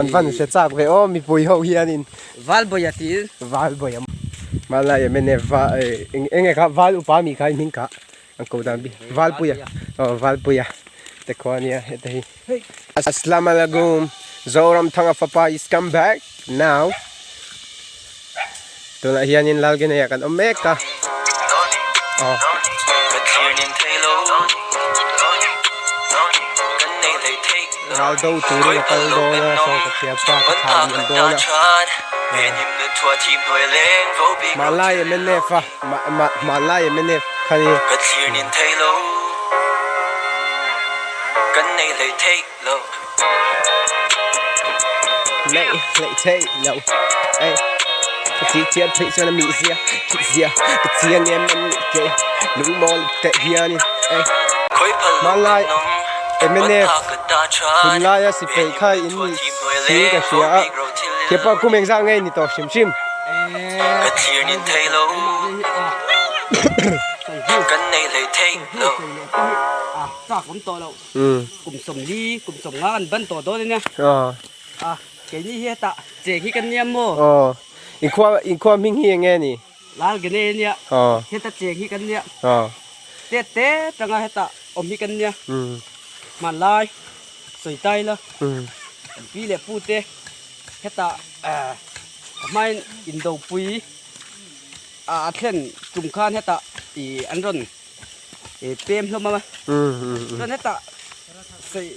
An van hre chak ve aw mipui ho hianin. Valbawia tiin. Valbawia Hmanlai mnf va eng enge kha val upa mi kha i hming kha an ko dan bi Valpuia aw Valpuia te khua ania heta hi. Aslamalakum Zoramthanga fapa is come back now tunah hianin Lalgenei ah kan awm mek a aw. Ral do turin a kal dawn a saw ka thiam pa ka thlah liam dawn a Hmanlai mnf a hmanlai mnf kha ni. Neih hleih theih lo ei ka chi chian theih chuan a mih zia thih zia ka chiang em an nih ke lungmawl teh hianin ei hmanlai mnf hunlaia sipai kha in nih siin ka hria a kepa kum engzah nge ni tawh hrim hrim. Kum sawmli, kum sawmnga kan ban tawh dawn a nia. A, keini hi hetah cheng hi kan nia maw? Aw, inkhua, inkhua hming hi eng nge ni? Lal Gene a nia. Heta cheng hi kan nia. Tet te tanga hetah awm hi kan nia. Hmanlai sawi ta ila, kan pi leh pu te hetah a hmain indopui a thlen tum khan hetah ih an rawn pem hlawm a chuan hetah sei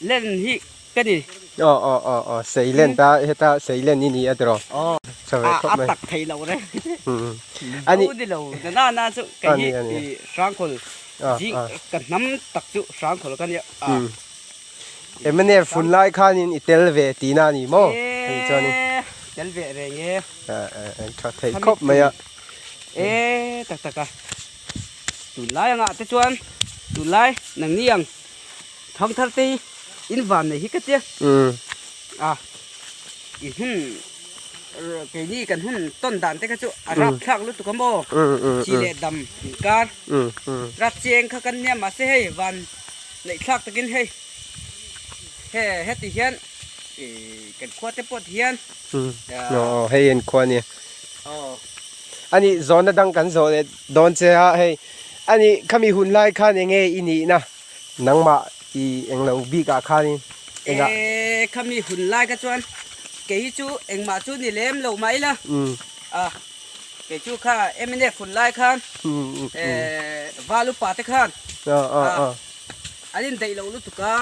len hi ka ni aw aw aw aw sei len ta heta sei len i ni a tiraw tha ve khawp mai a tak thei lo reng ani ni lo na na na chu ka hi i hrangkhawl zing ka hnam tak chu hrangkhawl ka nia a mnf hun lai khanin i tel ve tihna a ni maw hei chuanin tel ve reng e tha thei khawp mai a. E tak tak a, tunlai angah te chuan tunlai nangni ang thangthar te hi in van nei hi ka tia a i hun keini kan hun tawn dan te kha chu a rap thlak lutuk a maw chi leh dam inkar rat cheng kha kan nia mahse hei van neih thlak takin hei he heti hian kan khua te pawh ti hian hei an khua ania. Ani zawhna dang kan zawh leh dawn che a hei ani khami hun lai khan enge i nihna nangmah i englo bik ah khanin engah. E khami hun lai kha chuan kei hi chu engmah chu ni lem lo mah ila a kei chu kha mnf hun lai khan e val upa te khan an indaih lo lutuk a.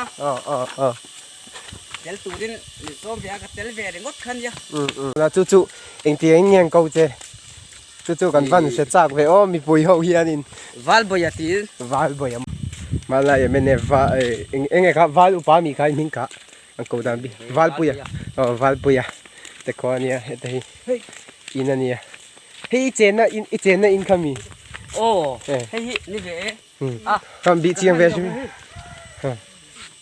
Tel turin min sawm ve a, ka tel ve ringawt kha nia. Umm chu chu engtiang in nge an ko che? Chu chu kan van hre chak ve aw mipui ho hianin. Valbawia tiin. Valbawia hmanlai mnf va eng enge kha val upa mi kha i hming kha an ko dan bi Valpuia aw Valpuia te khua ania heta hi in ania hei i chenna in i chenna in kha mi? Aw hei hi ni ve e. Kan bih chiang ve hrim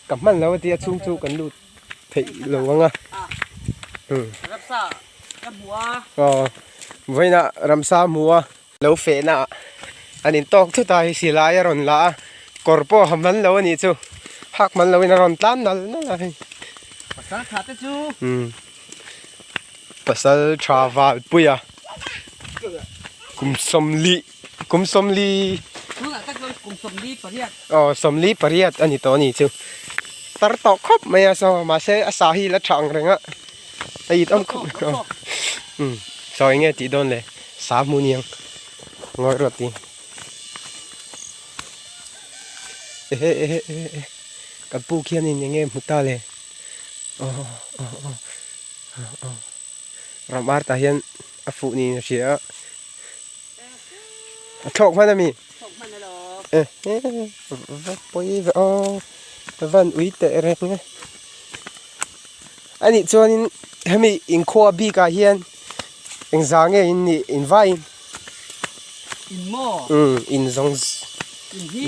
ka hman lo a tia chhung chu kan lut theih lo ang a ramsa ka hmu a aw vawiinah ramsa hmu a lo fehna ah an in tawk thut a hei silai a rawn la a kawr pawh ha man lo a nih chu hak man lo in a rawn tlan nal nal a hei pasal tha te chu pasal tha valpui a kum sawmlih Kum sawmli. Tunah tak chuan kum 48. Aw 48 a ni tawh a ni chu. Tar tawh khawp mai a saw mahse a sa hi la tha ang reng a. A it awm khawp mai aw. Um saw eng nge tih dawn le sa hmu niang ngawih rawh ti. Ehe ehe ehe ehe kan pu khianin eng nge hmu ta le aw aw aw aw ram ar tah hian a fuh niin a hria a. A thlawk hman a mi? Thlawk hman alo. Eh eh va pawi ve aw ka van ui teh reng e. Anih chuanin hemi inkhua bikah hian engzah nge in nih in vaiin? In maw? Umm in zawng. In hi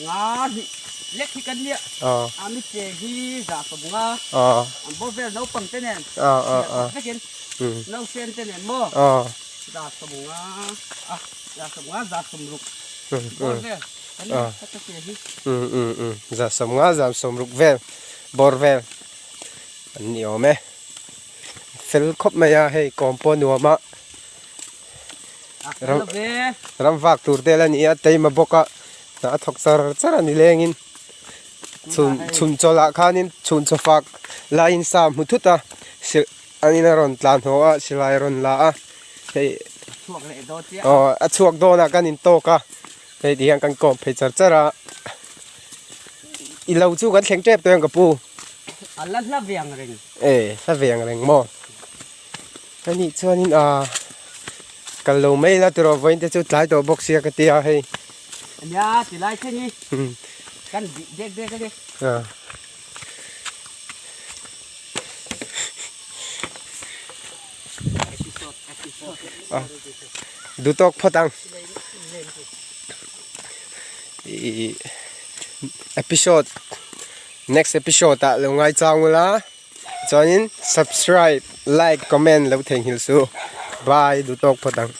nga hnih lek hi kan nia. Aw. A mi che hi zah sawm nga. Aw. An bawr vel naupang te nen. Aw aw aw. Vekin. Nausen te nen maw? Aw. Za sawmnga a za sawmnga za sawmruk bawr vel kan ni heta che hi. Za sawmnga za sawmruk vel bawr vel. An ni awm e. Fel khawp mai a hei kawm pawh nuam a. Ram ram vak tur te la ni a teima bawk a hna a thawk char char a ni lengin chhun chhun chawlh ah khanin chhun chaw fak laiin sa hmu thut a sil an in a rawn tlan haw a silai a rawn la a hei aw a chhuak dawn ah kan intawk a hei ti hian kan kawm phei char char a i lo chu kan thleng tep tawh em ka pu. A la hla ve ang reng. E hla ve ang reng maw. Anih chuanin aa kal lo mai ila tiraw vawiin te chu tlai tawh bawk sia ka ti a hei. Nia tilai thleng i kan bih dek dek a ni. A duhtawk phawt ang. Ih episode next episode ah lo ngai chang ula chuanin subscribe like comment lo theihnghilh suh bye duhtawk phawt ang.